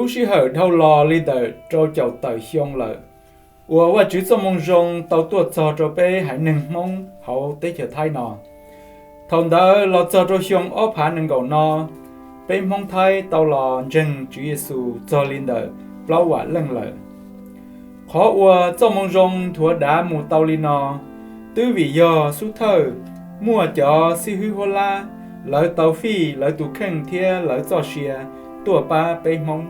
Lub sij hawm dhau los li ntawm rau caum tawm xyoo lawm uas Vajtswv txoj moo zoo tau tuaj txog rau peb haiv neeg Hmoob hauv teb chaws Thaib no. Thaum ntawd los txog rau xyoo ob phav nees nkaum no, peb Hmoob Thaib tau los ntseeg Tswv Yexus txog li ntawm plaub vam leej lawm. Qhov uas txoj moo zoo nthuav dav mus tau li no, twb vim yog xub thawj muaj cov xib hwb huab lab, lawv tau fij lawv tus kheej thiab lawv txoj sia tuaj pab peb Hmoob.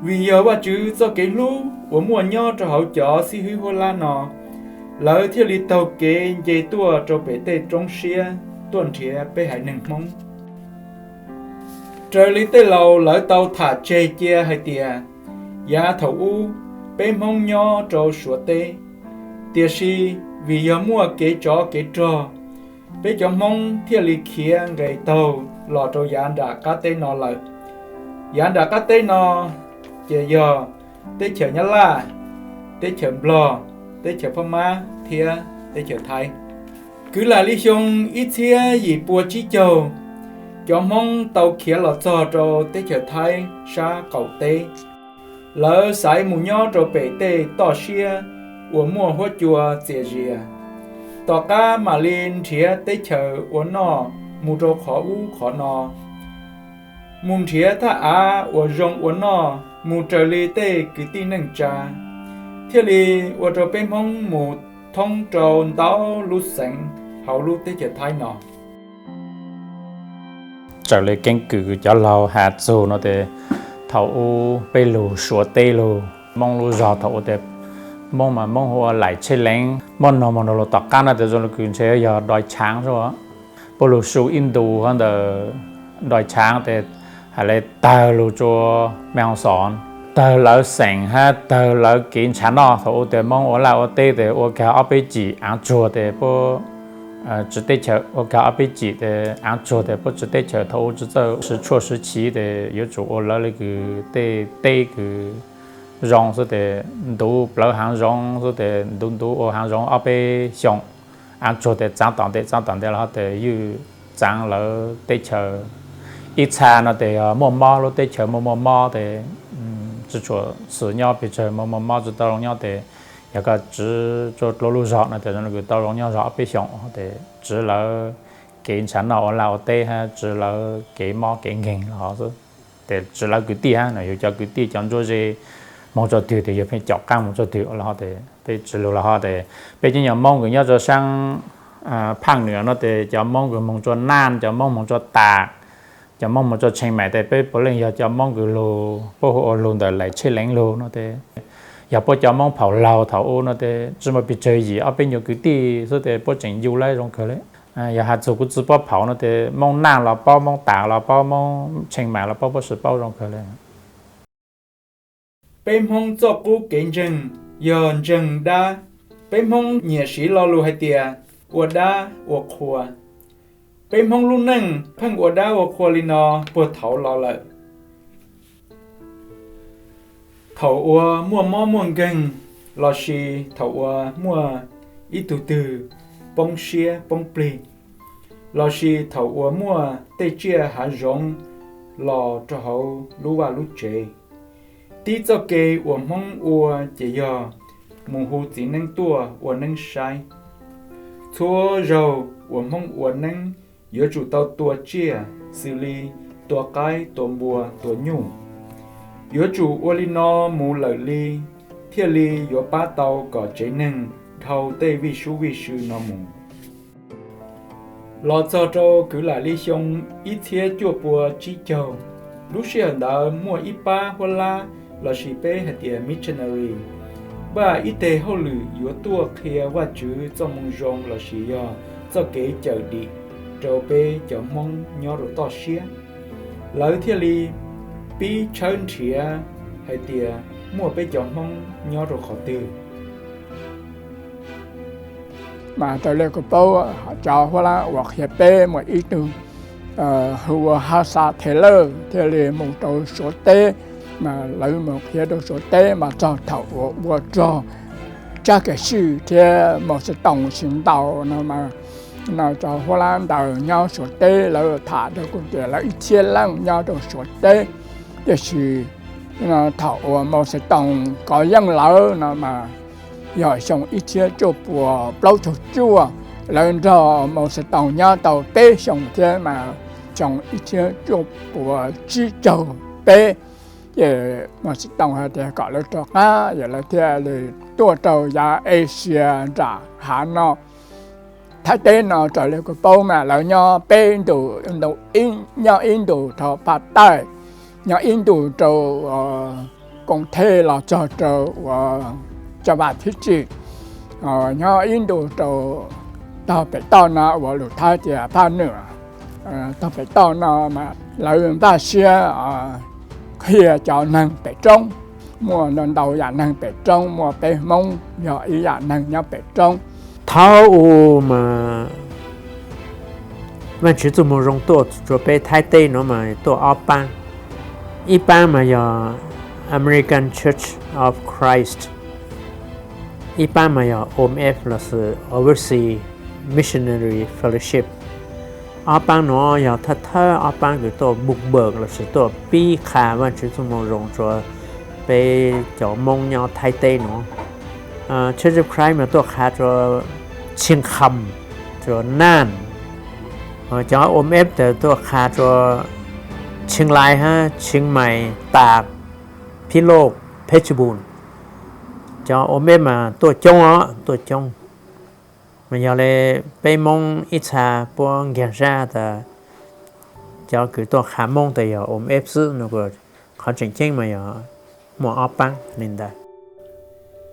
Vim yog Vajtswv txoj kev hlub uas muaj nyob rau hauv cov xib hwb huab lab no, lawv thiaj li taug kev nce tuaj rau pem tej roob siab tuaj nrhiav peb haiv neeg Hmoob. Raws li tej laus lawv tau tham tseg cia hais tias, yav thaum ub peb Hmoob nyob rau Suav teb, tiam sis vim yog muaj kev tsov kev rog, peb cov Hmoob thiaj li khiav nqes taug los rau yav nram qab teb no lawm. Yav nram qab teb no ces yog teb chaws Nyab Laj, teb chaws Nplog, teb chaws Phab Mab thiab teb chaws Thaib. Kwv lam li xyoo ib txhiab yim pua tsib caug, cov Hmoob tau khiav los txog rau teb chaws Thaib sab qaum teb. Lawv xaiv mus nyob rau pem tej toj siab uas muaj huab cua txias zias, tom qab mam li nrhiav teb chaws ua noj mus rau qhov ub qhov no, mus nrhiav thaj av uas zoo ua noj mus raws li tej kwv tij neej tsa, thiaj li ua rau peb Hmoob mus thoob rau ntau lub xeev hauv lub teb chaws Thaib no. Raws li keeb kwm cov laug has txug no ces thaum ub peb lug Suav teb lug, Moob lub zog thaum ub ces Moob mas Moob hu ua Laim Tshej Leev. Muab noog moog rau lug tom qab no ces zoo li kws ntshe yog Doi Tshaav xwb. Puab lug su ib ntu hov ntawm Doi Tshaav ces has le tawg lug rua Mej Hoos Xoos, tawg lawv xeem hab tawg lawv kev ntshaw noj. Thaum ub ces Moob ua laj ua teb ces ua kag ob peb cim aav tsuag ces puab tswv teb chaws, ua kag ob peb cim ces aav tsuag ces puab tswv teb chaws. Thaum ub tswv txawj sw tshuaj sw chiv ces yuav tsum ua lawv le kws tej teb kws zoo xwb ces ntuv plawv haav zoov xwb ces ntuv ntuv ua haav zoov ob peb xyoos, aav tsuag ces txaav tom ntej txaav tom ntej los ho ces ywj txaav lawv teb chaws. Ib txha no ces yog muaj mob, lub teb chaws muaj muaj mob ces tsw tshuam xwm nyob pes tsawg, muaj muaj mob tsw tau zoo nyob ces yog koj tswv tsua dlua lub zog no ces zoo li kws tau zoo nyob zog ob peb xyoos ces tswv lawv kev ntshaw noj ua laj ua teb hab tswv lawv kev mob kev nkeeg los ho xwb. Ces tswv lawv kwv tij hab no, yog cov kwv tij cov ntsuab ze moog txug twg ces yog pheej caum qaab moog txug twg los ho ces peb tswv lug los ho ces peb cov nyuas Moob kws nyob rua saab Phaaj Nwm no ces cov Moob kws moog tsua Naj, cov Moob moog tsua Tam, cov Moob moog tsua Tsheej Maim ces peb puav leej yog cov Moob kws lug, puab hu ua lug ntawm Laim Tshej Leev lug no ces yog puab cov Moob phaum laug thaum ub no ces tsi muaj pes tsawg, yim ob peb nyuas kwv tij xwb ces puab tseem ncu lawv zoo kawg le. Yog has txug kuv txiv puab phaum no ces Moob Naj los paub, Moob Tam los paub, Moob Tsheej Maim los paub, puab tsi paub zoo kawg le. Peb Hmoob txoj qub kev ntseeg yog ntseeg dab. Peb Hmoob nyiam siv lo lus hais tias ua dab ua qhua. Peb Hmoob lub neej pheej ua dab ua qhua li no puag thaum los lawm. Thaum uas muaj mob muaj nkeeg, lossis thaum uas muaj ib tug twg poob siab poob plig, lossis thaum uas muaj tej tsiaj hav zoov los rau hauv lub vaj lub tsev, tib txoj kev uas Hmoob ua ces yog mus hu txiv neeb tuaj ua neeb saib. Txhua zaug uas Hmoob ua neeb yuav tsum tau tua tsiaj xws li tua qaib, tua npua, tua nyuj. Yuav tsum ua li no mus lawm li thiaj li yuav pab tau kom tsev neeg dhau tej vij sub vij sw no mus. Los txog rau kwv lam li xyoo ib txhiab cuaj pua tsib caug, lub sij hawm ntawd muaj ib pab huab lab lossis peb hais tias missionary npaj ib teg hauj lwm yuav tuaj qhia Vajtswv txoj moo zoo lossis yog txoj kev cawm dim rau peb cov Hmoob nyob rau toj siab. Lawv thiaj li pib tshawb nrhiav hais tias muaj peb cov Hmoob nyob rau qhov twg. Mas raws li kuv paub, cov huab lab uas qhia peb muaj ib tug hu ua Haj Xa Thes Lawj thiaj li mus rau Suav teb, mas lawv mus qhia rau Suav teb mas txog thaum uas ua rog tsab kev swj thiab mos xi toos tsis ntau no mas, no cov huab lab ntawd nyob Suav teb lawv tham rau kuv tias lawv ib txhiab leej nyob rau Suav teb, tiam sis Thaum uas Mauxes Toos kov yeej lawv no mas yog xyoo ib txhiab cuaj puas plaub caug cuaj, lawv nrog Mauxes Toos nyob tau peb xyoos thiab mas xyoo ib txhiab cuaj puas tsib caug peb, ces Mauxes Toos hais tias kom lawv rov qab, ces lawv thiaj li tuaj rau yav Asia nram hav no. Thaib teb no raws li kuv paub mas lawv nyob peb ntu, nyob ib ntus rau Phaj Taij, nyob ib ntus rau Koom Thej los txog rau uas Caj Vaj Thib Tsim, nyob ib ntus rau tog pem toj no uas lus Thaib tias Phaj Nwm. Tog pem toj no mas lawv npaj siab qhia cov neeg pem roob. Muaj ntau ntau yam neeg pem roob, muaj peb Hmoob yog ib yam neeg nyob pem roob. Thaum ub mas Vaajtswv txuj moo zoo tuaj rua peb Thaib teb nuav mas tuaj ob paab. Ib paab mas yog American Church of Christ, ib paab mas yog O M F lossis Overseas Missionary Fellowship. Ob paab nuav yog thawj thawj ob paab kws tuaj bug bawm lossis tuaj pib qha Vaajtswv txuj moo zoo rua peb cov Moob nyob Thaib teb nuav. Church of Christ mas tuaj qha rua Tsheej Kham, rua Naj. Cov O M F tas tuaj qha rua Tsheej Lais hab Tsheej Mais, Tag, Phij Loj, Phetch Booj. Cov O M F mas tuaj coob os, tuaj coob. Mas yog le peb Moob ib txha puab nkaag zab tas cov kws tuaj qha Moob tas yog O M F xwb no, qhov tseem ceeb mas yog muaj ob paab le ntawd.